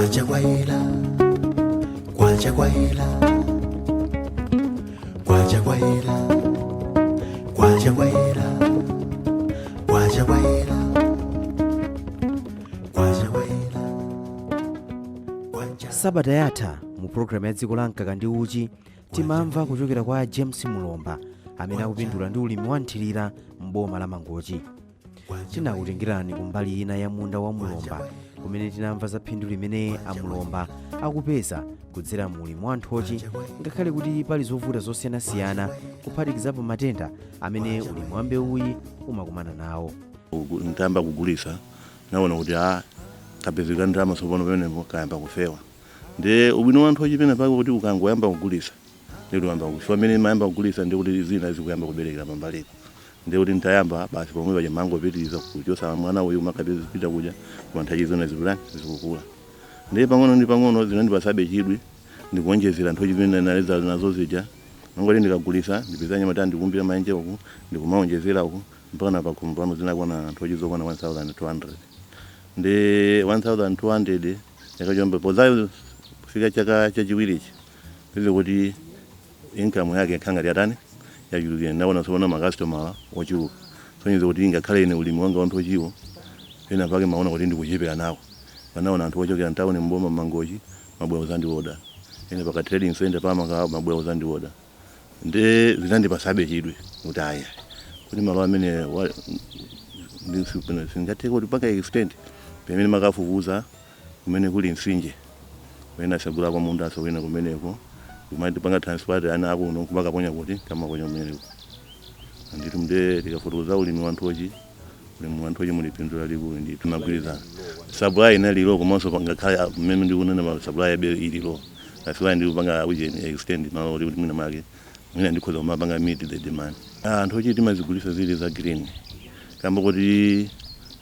Kwacha kwayela, kwacha kwayela, kwacha kwayela, kwacha kwayela, kwacha kwayela, kwacha kwayela, kwacha. Sabata yatha mu pulogalamu ya Dziko la Mkaka ndi Uchi timamva kuchokera kwa James Mulomba amene akupindula ndi ulimi wa nthirira m'boma la Mangochi. Tinakutengerani kumbali ina ya munda wa Mulomba kumene tinamva za phindu limene amulomba akupeza kudzera mu ulimi wa nthochi, ngakhale kuti pali zovuta zosiyanasiyana kuphatikizapo matenda amene ulimi wa mbewuyi umakumana nawo. Ntayamba kugulisa, naona kuti a kapezeka ndalama tsopano pamenepo kayamba kufewa. Ndi ubwino wa nthochi pena pake kuti ukangoyamba kugulisa, ndikuti wayamba kufa pamene mayamba kugulisa, ndikuti zina zikuyamba kuberekera pambalipo. Ndikuti ntayamba basi pomwe paja mangopitiriza kuchosa mwana uyu, makapita kuja koma nthawi zina zikutani, zikukula. Ndiye pang'ono ndi pang'ono zinandipasabe chidwi ndikuonjezera nthochi zimene naleza nazo zija. Mangoti ndikagulisa ndipeza nyamata, ndikumbira maenje uku, ndikumaonjezera uku, mpaka na pakhomo pano zinakwana nthochi zokwana 1200. Ndi 1200 yakachomba poza kufika chaka chachiwirichi, peze kuti income yake khanga yatani, yachulukira. Ndaona tsopano makasitomala ochuluka, sonyeza kuti ngakhale ine ulimi wanga wa nthochiwo pena pake maona kuti ndikuchepera nawo. Panaona anthu ochokera mtawuni, mboma Mangochi, mabwera uzandioda ine paka trading center pamaka, mabwera uzandioda. Ndi zinandipasabe chidwi kuti aya, kuti malo amene singathe kuti paka extend pamene makafufuza kumene kuli mtsinje kumene asagula kwa munda asowena kumeneko, kumati panga transport ana akuno kumakaponya kuti kamaponya kumeneko. Ndithu mde tikafotokoza ulimi wa nthochi, ulimi wa nthochi muli phindu lalikulu ndithu. Magwirizana supply inali low, komanso ngakhale mmene ndikunena ma supply yabe ili low. That's why ndikupanga ujeni extend malo kuti mwina make mwina ndikhoza kumapanga meet the demand. Ah, nthochi timazigulisa zili za green, kamba kuti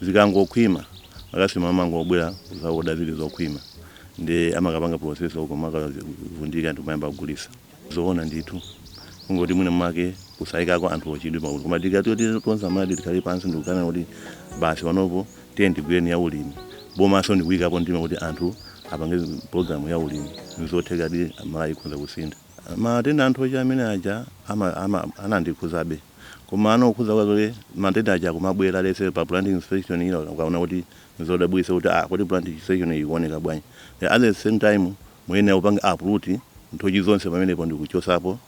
zikangokhwima makasima amangobwera kuzaoda zili zokhwima, ndi amakapanga process uko, makavundika ndikumayamba kugulisa. Zoona ndithu, kungoti mwina mwake kusayikako anthu ochidwi pakuti, koma tikati tonse amati tikhale pansi ndikukana kuti basi panopo tiye ndigwireni ya ulimi, bomaso ndikuyikapo mtima kuti anthu apange program ya ulimi, nzothekadi, Malawi ikhoza kusintha. Matenda anthu ochi amene aja anandikhuzabe, koma anokhuza kwake matenda aja akumabwera lese pa planting station ilo, ukaona kuti nzodabwisa kuti ah, kuti planting station iyi ikuoneka bwanji? At the same time muyenera kupanga uproot nthochi zonse pamenepo ndikuchosapo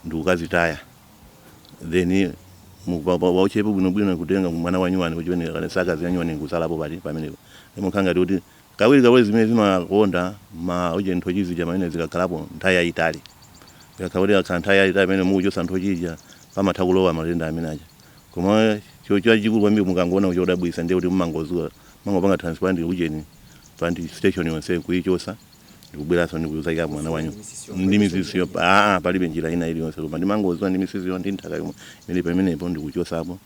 ndikukazitaya, then wauchepe bwinobwino kutenga mwana wa nyuwani kuchimene kana sakazi ya nyuwani kusalapo pati pamenepo. Mukhanga kuti kawiri kawiri zimene zimakonda ma uje nthochi zija pamene zikakhalapo nthawi yayitali, zikakhala kuti akhala nthawi yayitali pamene mukuchosa nthochija, pamatha kulowa matenda amene aja. Koma chachikulu kwambiri, mukangoona chodabwisa ndiye kuti mumangozuka, mangopanga transplant ujeni plant station yonse kuichosa, ndikubweranso ndikuzayika mwana wanyu ndi misisiyo. Aa, palibe njira ina iliyonse, koma ndimangozuka ndi misisiyo ndi nthaka yomwe imene pamenepo ndikuchosapo.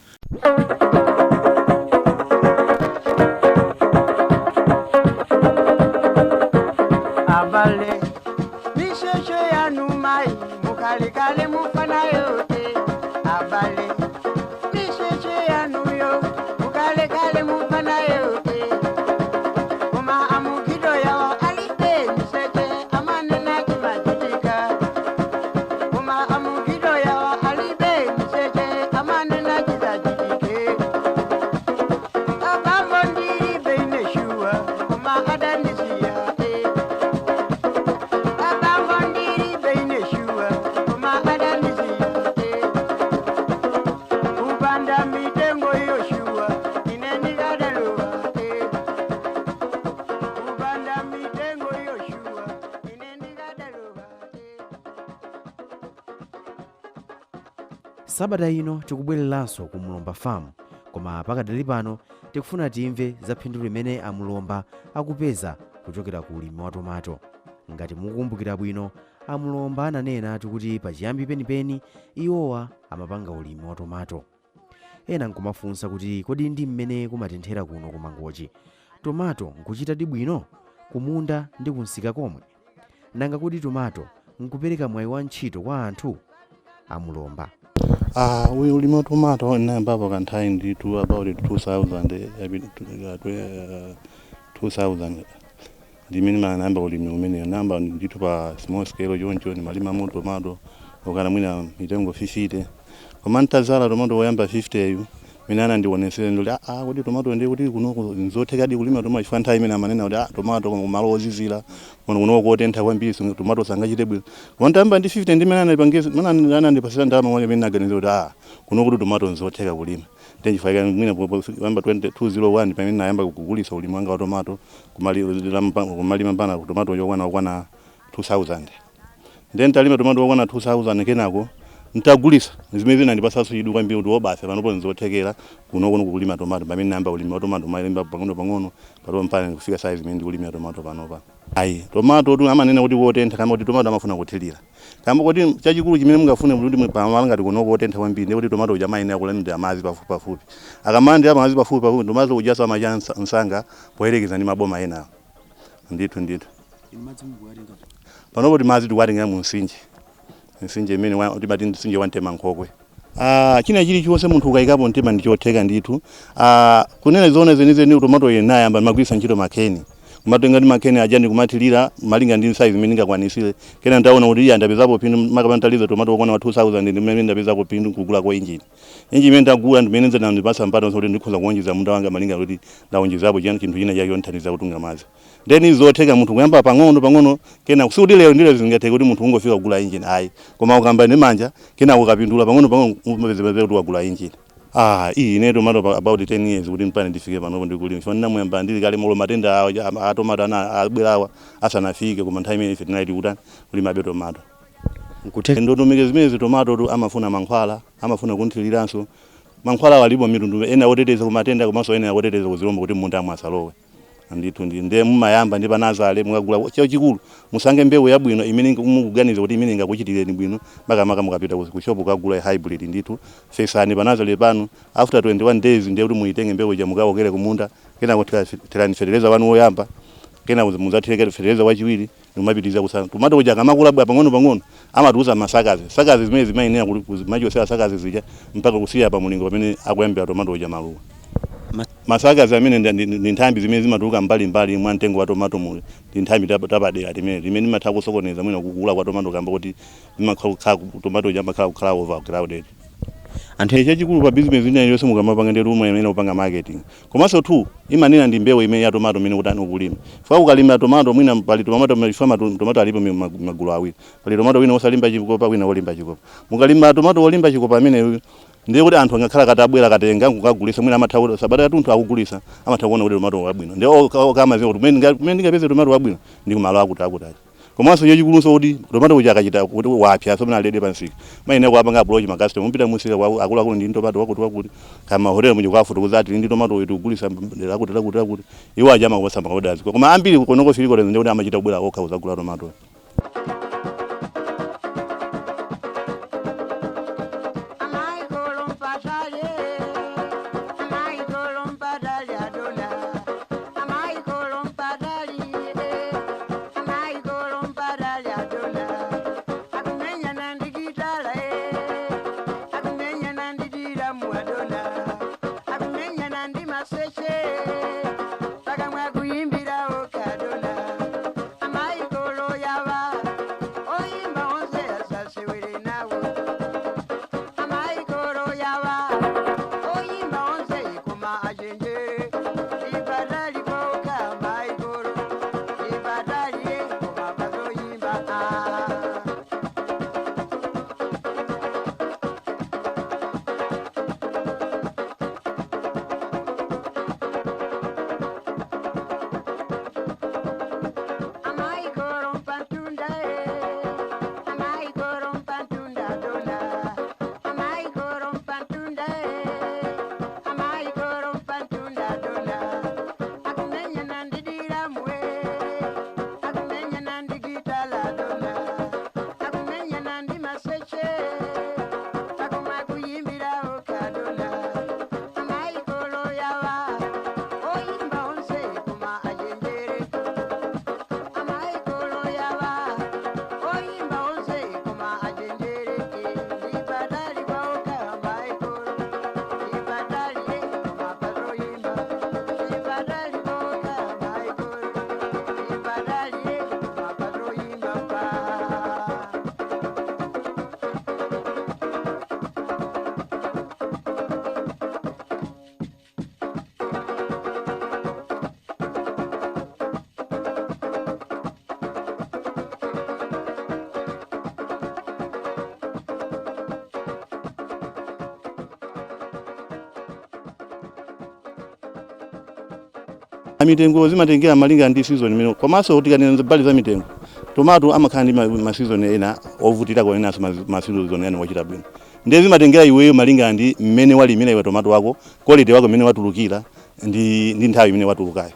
Abale, mishosho yanu mai mukalikale mufana yote. Abale, mishosho yanu yo mukalekale mufana yote, koma amukido yawa alibe miseche amanena kimajitika. Koma amukido yawa alibe miseche amanena kizajitike. Abambo ndilibe ineshuwa, koma adanisiya eh. Abambo ndilibe ineshuwa, koma adanisiya eh. Kupanda mitengo yoshuwa ine ndikadalowa eh. Kupanda mitengo yoshuwa ine ndikadalowa eh. Sabata ino tikubwereranso ku Mulomba Farm, koma pakadali pano tikufuna timve za phindu limene amulomba akupeza kuchokera ku ulimi wa tomato. Ngati mukukumbukira bwino, amulomba ananena kuti pachiyambi penipeni iwowa amapanga ulimi wa tomato. Ena nkumafunsa kuti kodi ndi mmene kumatenthera kuno ku Mangochi, tomato nkuchitadi bwino kumunda ndi kunsika komwe? Nanga kodi tomato nkupereka mwayi wa ntchito kwa anthu? Amulomba. Ah, uyu ulimi wa tomato inayambapo kanthawi ndithu, about 2000, 2000. Ndimene manayamba ulimi umene namba ndithu pa small scale choncho, ndimalima tomato okana mwina mitengo 50, koma ntazala tomato woyamba 50 yu, mene anandionesera ndoti kuti tomato ndiye kuti kunoko nzothekadi kulima tomato, chifukwa nthawi imene amanena kuti tomato kumalo ozizira, kuno kunoko kotentha kwambiri tomato sangachite bwino. Koma ntayamba ndi 50, ndimene anandipangisa, mene anandipasira ndalama mwake, mene naganiza kuti kuno kuti tomato nzotheka kulima. Ndiye mwina yamba 201 pamene nayamba kugulisa ulimi wanga wa tomato, kumalima mpana tomato yokwana okwana 2000. Then talima tomato okwana 2000, kenako ntagulisa, zimene zinandipasanso chidwi kwambiri kuti wobasa panopo nzothekera kuno kuno kulima tomato. Pamene nayamba ulimi wa tomato, malimba pang'ono pang'ono panopo mpaka kufika size imene ndikulimira tomato panopa. Ayi, tomato tu amanena kuti wotentha, kama kuti tomato amafuna kuthirira, kamba kuti chachikulu chimene mungafune kuti pamalo ngati kuno kotentha kwambiri, ndiye kuti tomato uja amayenera kulandira madzi pafupi pafupi. Akamayandira madzi pafupi pafupi, tomato ujaso amacha msanga poyerekeza ndi maboma enawo. Ndithu ndithu, panopo timadzi tikuwatenga mu mtsinje, mtsinje imene timati mtsinje wa Mtema Nkhokwe. China chilichonse munthu ukayikapo mtima ndichotheka ndithu. Kunena zoona zenizeni, tomato yenayamba ndimagwiritsa ntchito makeni, kumatenga ndi makeni aja ndikumathirira malinga ndi size imene ndingakwanisire. Kena ndaona kuti iya, ndapezapo phindu, makapantaliza tomato okwana wa 2000, ndimene ndapezapo phindu kugula kwa injini. Injini imene ndagula ndimene nzanandipasa mpata kuti ndikhoza kuonjeza munda wanga, malinga kuti ndaonjezapo chiyani, chinthu china chake chondithandiza kutunga madzi. Then zotheka munthu kuyamba pang'ono pang'ono, kena sikuti lero ndile zingatheke kuti munthu ungofika kugula injini, ayi, koma ukamba ndi manja, kena ukapindula pang'ono pang'ono, umapezepeze kuti wagula injini. Iyi ine tomato about 10 years kuti mpane ndifike panopo ndikulima, chifukwa ndinamuyamba ndili kale molo matenda awa a tomato ana abwera awa asanafike, koma nthawi imene ife tinali tikutani, kulimabe tomato. Nkutheka. Ndondomeko zimene tomato tu amafuna mankhwala, amafuna kunthiriranso. Mankhwala alipo mitundu, ena oteteza kumatenda komanso ena oteteza kuzilombo kuti munda asalowe. Ndithu ndi ndiye mumayamba ndi panazale, mukagula, chachikulu musange mbewu yabwino imene mukuganiza kuti imene ingakuchitireni bwino, makamaka mukapita ku shop kukagula hybrid. Ndithu fesani panazale pano, after 21 days ndiye kuti muitenge mbewu ija mukawokere kumunda, kenako thirani fetereza wanu woyamba, kena muzathireke fetereza wachiwiri, nimapitiriza kusana. Tomato uja akamakula bwa pang'ono pang'ono, amatiuza masakazi, sakazi zimene zimayenera kuti machosera sakazi zija mpaka kusiya pa mulingo pamene akuyambira tomato uja maluwa. Masakazi amene ndi nthambi zimene zimatuluka mbalimbali mwa mtengo wa tomato muli, ndi nthambi tapadera timene timene imatha kusokoneza mwina kukula kwa tomato, kamba kuti imakhala tomato uja amakhala kukhala overcrowded. Anthu Chachikulu pa business ina iliyonse mukamapanga, ndi rumwe imene upanga marketing, komanso two imanena ndi mbewu imene ya tomato imene kutani ukulima. Fika ukalima tomato, mwina pali tomato, chifukwa tomato alipo magulu awiri, pali tomato wina osalimba chikopa, wina wolimba chikopa. Mukalima tomato wolimba chikopa amene, ndiye kuti anthu angakhala katabwera katenga kukagulisa, mwina amatha kuti sabata yathunthu akugulisa, amatha kuona kuti tomato wabwino, ndiye kamaziwa kuti kumene ndingapeze tomato wabwino ndi kumalo akuti akuti achi. Komanso chachikuluso kuti tomato uja akachita kuti wapya, so already pansika, maine kuapanga approach ma customer, mupita musika kwa akuluakulu, ndi tomato wakuti wakuti, kama hotel muja, kwafotokoza ati ndi tomato uyu tikugulisa lakuti lakuti lakuti, iwo aja amakupasa ma orders. Koma ambiri konoko filiko ndi kuti amachita kubwera okha kuzagula tomato. Amaikolo mpatale, amaikolo mpatale adona, amaikolo mpatali, amaikolo mpatale adona, akumenyana ndikitala, akumenyana ndidiramu adona, akumenyana ndi maseche, pakamwa kuyimbirawo kadona, amaikolo yava. Mitengo zimatengera malinga ndi season imene, komanso tikanena mbali za mitengo, tomato amakhala ndi ma season ena ovutirako, enanso ma season ena ochita bwino. Ndiye zimatengera iweyo malinga ndi mmene walimira iwe tomato wako, quality wako mmene watulukira ndi nthawi imene watulukayo.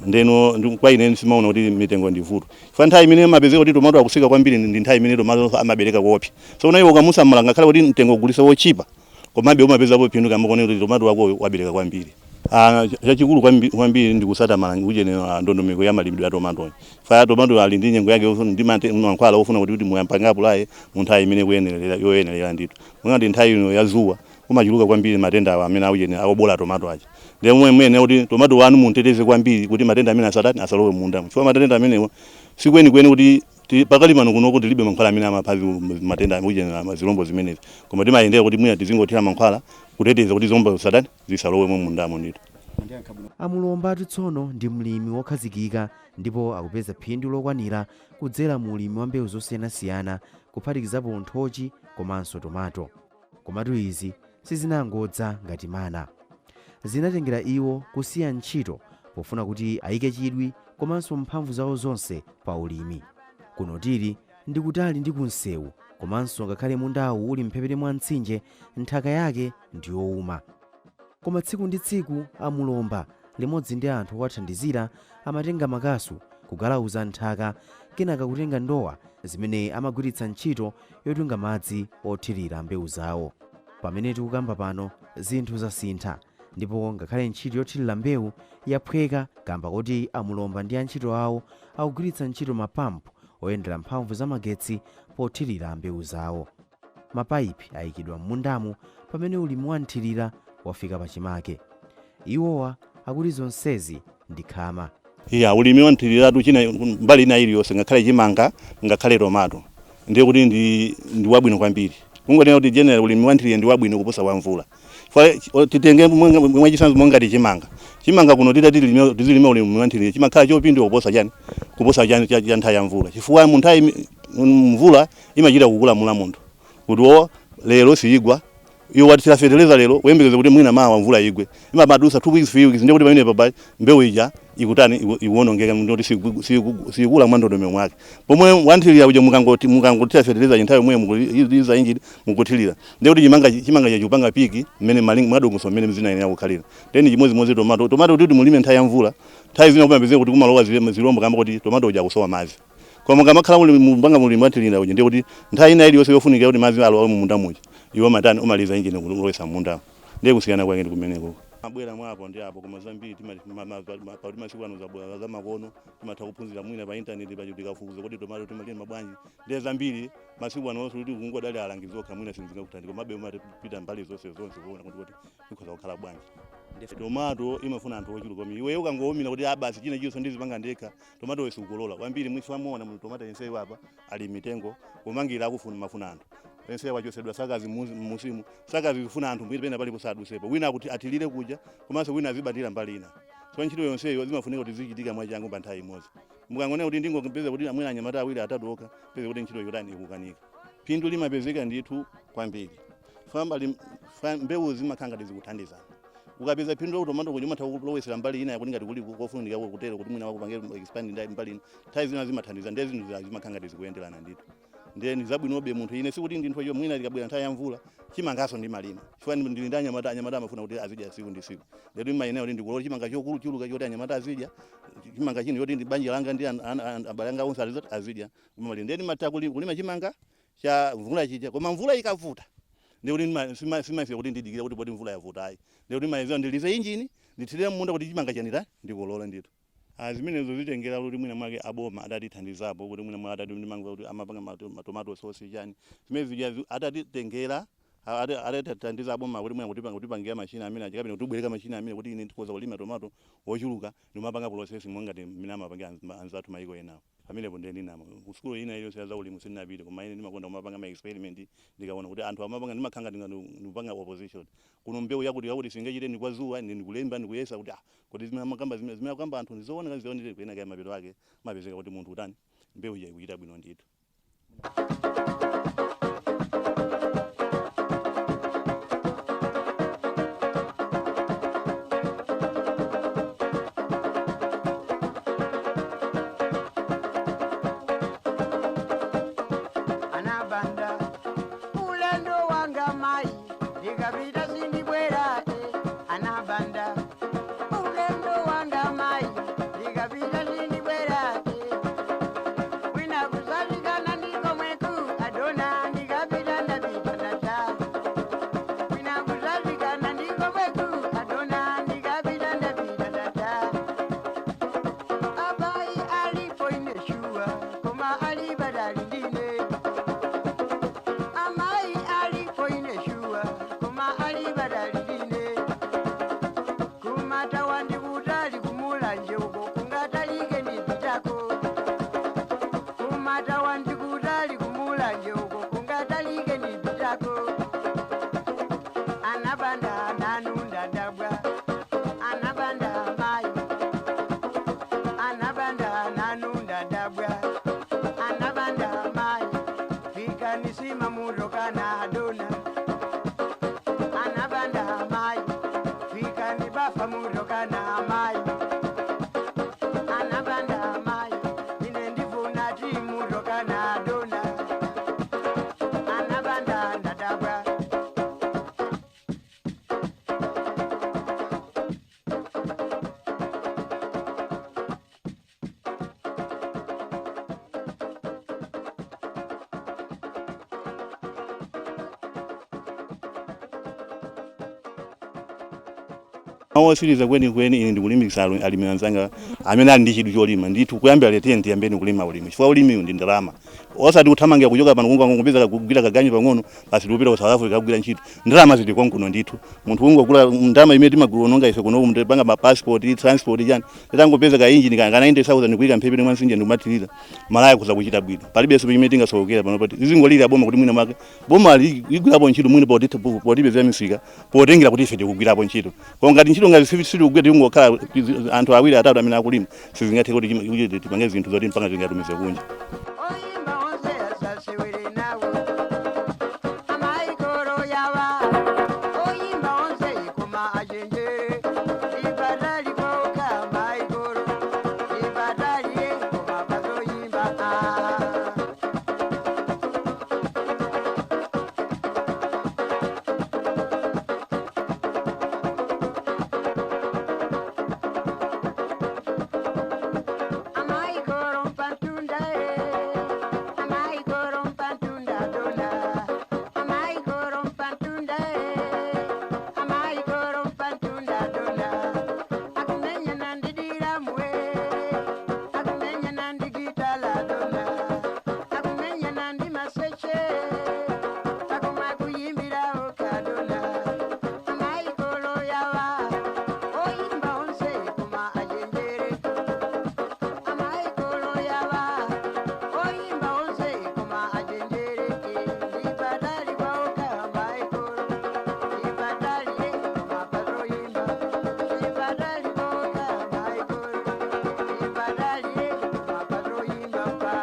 Ndeno kwa ine simaona kuti mitengo ndi vuto, fa nthawi imene mapezeka kuti tomato akusika kwambiri ndi nthawi imene tomato amabereka kuopsa. So una iwe ukamusamala, ngakhale kuti mtengo ugulisa wochipa, komabe umapezapo phindu kamakuona kuti tomato wako wabereka kwambiri. Chachikulu kwambiri ndi kusata ujene ndondomeko ya malimidwe ya tomato. Fa tomato ali ndi nyengo yake ndi mankhwala ofuna kuti muyampange apply mu nthawi imene kuyenerera, yoyenerera ndithu. Mungati nthawi ino ya zuwa kumachuluka kwambiri matenda awa amene aujene aobola tomato aja. Ndiye momwe mwene kuti tomato wanu munteteze kwambiri kuti matenda amene asatani, asalowe munda, chifukwa matenda amenewa sikwenikweni kuti pakali pano kunoko tilibe mankhwala amene amapha matenda ujene zilombo zimenezi, koma timayendera kuti mwina tizingothira mankhwala kuteteza kuti zilombo zisatani, zisalowe mundamo ndithu. Amulombatu tsono ndi mlimi wokhazikika ndipo akupeza phindu lokwanira kudzera mu ulimi wa mbewu zosiyanasiyana, kuphatikizapo nthochi komanso tomato. Komatu izi sizinangodza ngati mana, zinatengera iwo kusiya ntchito pofuna kuti ayike chidwi komanso mphamvu zawo zonse pa ulimi. Kuno tili ndi kutali ndi kunsewu, komanso ngakhale mundawu uli mphepete mwa mtsinje, nthaka yake ndi yowuma. Koma tsiku ndi tsiku Amulomba limodzi ndi anthu owathandizira amatenga makasu kugalauza nthaka, kenaka kutenga ndowa zimene amagwiritsa ntchito yotunga madzi othirira mbewu zawo. Pamene tikukamba pano zinthu zasintha, ndipo ngakhale ntchito yothirira mbewu yaphweka kamba kuti Amulomba ndi antchito awo akugwiritsa ntchito mapampu oyendera mphamvu zamagetsi pothirira mbewu zawo. Mapayipi ayikidwa m'mundamu pamene ulimi wanthirira wafika pachimake. Iwowa akuti zonsezi ndi khama. Iya, ulimi wanthirira china mbali ina iliyonse, ngakhale chimanga, ngakhale tomato, ndiye kuti ndi wabwino kwambiri. Kungonena kuti general ulimi wanthirira ndi wabwino kuposa wa mvula. Fa titenge mwachisanzo mongati chimanga. Chimanga kuno titati tizilima ulimi wanthirira, chimakhala chopindula kuposa chani, kuposa chani cha nthawi ya mvula, chifukwa mu nthawi mvula imachita kukulamula munthu kuti o lero siyigwa, iwo wathira feteleza lero, kuyembekeza kuti mwina mawa mvula igwe, imabadusa 2 weeks, 3 weeks. Ndiye kuti pamene papa mbewu ija ikutani, ikuwonongeka, ndoti sikula mwa ndondomeko mwake. Pomwe wanthirira uja, mukangoti mukangothira feteleza nthawi yomwe mukuliza injini mukuthirira, ndiye kuti chimanga chachikupanga pick mmene malinga mwadongoso mmene zinayenera kukhalira. Then chimodzimodzi tomato. Tomato kuti mulime nthawi ya mvula, nthawi zina kumapezeka kuti kumalowa zilombo kamba kuti tomato uja akusowa madzi. Koma mukamakhala muli mupanga mulimi wanthirira uja, ndiye kuti nthawi ina iliyonse yofunikira kuti madzi alowe mumunda muja, iwo matani, umaliza injini kulowesa munda. Ndiye kusiyana kwake ndi kumeneko. Mabwera mwapo ndi apo, koma zambiri pakuti masiku ano zabwera zamakono, timatha kuphunzira mwina pa intaneti pacho, tikafufuza kuti tomato timalima bwanji. Ndiye zambiri masiku ano onse kuti kungodali alangizi okha mwina sizingakuthandiza, komabe umapita mbali zonse zonse kuona kuti ikhoza kukhala bwanji. Tomato imafuna anthu ochuluka, koma iwe ukangowumira kuti basi china chiyonse ndizipanga ndekha, tomato wese ukolola kwambiri. Mwifamuona mu tomato yenseyo apa ali mitengo kumangira, akufuna mafuna anthu ense wachosedwa sakazi musimu. Sakazi zifuna anthu mbiri pena palipo sadusepo, wina akuti athirire kuja, komanso wina azibatira mbali ina. So ntchito yonseyo zimafunika kuti zichitika mwachangu pa nthawi imodzi. Mukangonena kuti ndingopeza kuti amwene anyamata awiri atatu okha, peza kuti ntchito yotani, ikukanika. Phindu limapezeka ndithu kwambiri. Fambali mbewu zimakhala ngati zikuthandizana. Ukapeza phindu la tomato kuja, umatha kulowesera mbali ina yakuti ngati kuli kofunika kutero kuti mwina wakupange expand mbali ina. Nthawi zina zimathandiza. Ndiye zinthu zimakhala ngati zikuyenderana ndithu. Ndiye ndi zabwinobe munthu. Ine sikuti ndinthu icho, mwina likabwera nthawi ya mvula chimangaso ndi malima, chifukwa ndili ndi anyamata. Anyamata amafuna kuti azidya tsiku ndi tsiku. Lero imayenera kuti ndikulola chimanga chokulu chuluka choti anyamata azidya chimanga chino, choti ndi banja langa ndi abale anga onse azidya kumali. Ndiye ndimatha kulima chimanga cha mvula chija, koma mvula ikavuta ndikuti simafika kuti ndidikire kuti poti mvula yavuta, ayi. Ndikuti mayezo ndilize injini ndithirire munda kuti chimanga chanita ndikolola ndithu. Zimenezo zitengera kuti mwina mwake aboma adatithandizapo, kuti mwina mwake adati ndimanga kuti amapanga matomato sauce chani zimene zija adatitengera, adatithandiza aboma kuti mwina kutipangira machina amene aja kapena kutibwereka machina amene kuti ine ndikhoza kulima tomato wochuluka ndimapanga processing mongati mmene amapangira anzathu maiko enawo. Pamenepo ndiye ndinama ku sukulu ina iliyonse ya zaulimi sindinapite, koma ine ndimakonda kumapanga ma experiment. Ndikaona kuti anthu amapanga, ndimakhala ngati ndikupanga opposition kuno, mbewu yakuti yakuti singachite ndi kwa zuwa, ndi ndikulemba ndikuyesa kuti kodi zimene amakamba, zimene akamba anthu ndizoona kazione kuyena kaya. Mapeto ake mapezeka kuti munthu utani, mbewu ija ikuchita bwino ndithu. Otsiriza kwenikweni, ine ndikulimbikitsa alimi anzanga amene ali ndi chidwi cholima ndithu, kuyambira lero tiye tiyambeni kulima ulimi, chifukwa ulimiwu ndi ndalama, osati kuthamangira kuchoka pano kungopeza kugwira kaganyu pang'ono basi tikupita ku South Africa kugwira ntchito. Ndalama zili konkuno ndithu. Munthu ungogula ndalama imene timagononga ife kuno panga ma passport, transport, chani, titangopeza ka engine ka 90,000 kuyika mphepete mwa mtsinje ndikumathirira malaya kuza kuchita bwino. Palibenso chimene tingasowokera pano pati zingolira boma kuti mwina mwake boma ligwirapo ntchito mwina potipezera misika, potengera kuti ife tikugwirapo ntchito. Koma ngati ntchito ngati sitikugwira, tikungokhala anthu awiri atatu amene akulima, sizingathe kuti tipange zinthu zoti mpaka tingatumize kunja. Oyimba onse asasewere nawo amaikoro yawa. Oyimba onse koma achenjere ibadalikoka maikoro ibadaliye koma pazoyimba. Amaikoro mpantunda e, amaikoro mpantunda dona, amaikoro mpantunda e, amaikoro mpantunda dona. Akumenya nandidira mwe, akumenya nandigitala dona, akumenya nandi maseche, akuma kuyimbira okadona. Amaikoro yawa, oyimba onse kuma ajenjere. Amaikolo yawa, oyimba onse koma ajenjere, ibadali baoka amaikolo, ibadali koma pazoyimba, ibadali baoka amaikolo, ibadali koma pazoyimba pa.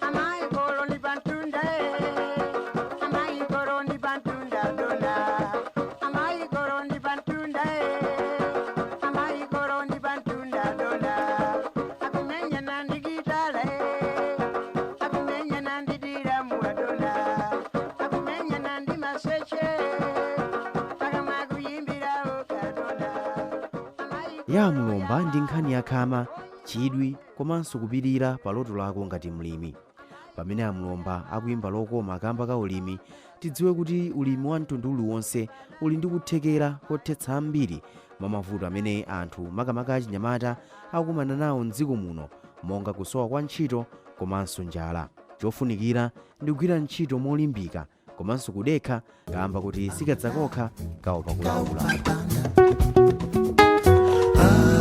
Amaikolo ni bantunda e, amaikolo ni bantunda dona, amaikolo ni bantunda e, amaikolo ni bantunda dona. Akumenya nandigitala e, akumenya nandidira muadona, akumenya nandi maseche, akamakuyimbira okadona. Ya Mulomba ndi nkhani yakhama, chidwi komanso kupirira pa loto lako ngati mlimi. Pamene Amulomba akuyimba lokoma akamba ka ulimi, tidziwe kuti ulimi wa mtundu uliwonse uli ndi kuthekera kothetsa ambiri mwa mavuto amene anthu, makamaka achinyamata, akukumana nawo mdziko muno, monga kusowa kwa ntchito komanso njala. Chofunikira ndi kugwira ntchito molimbika komanso kudekha, kamba kuti sikadzakokha kaopa kulakula. Ah.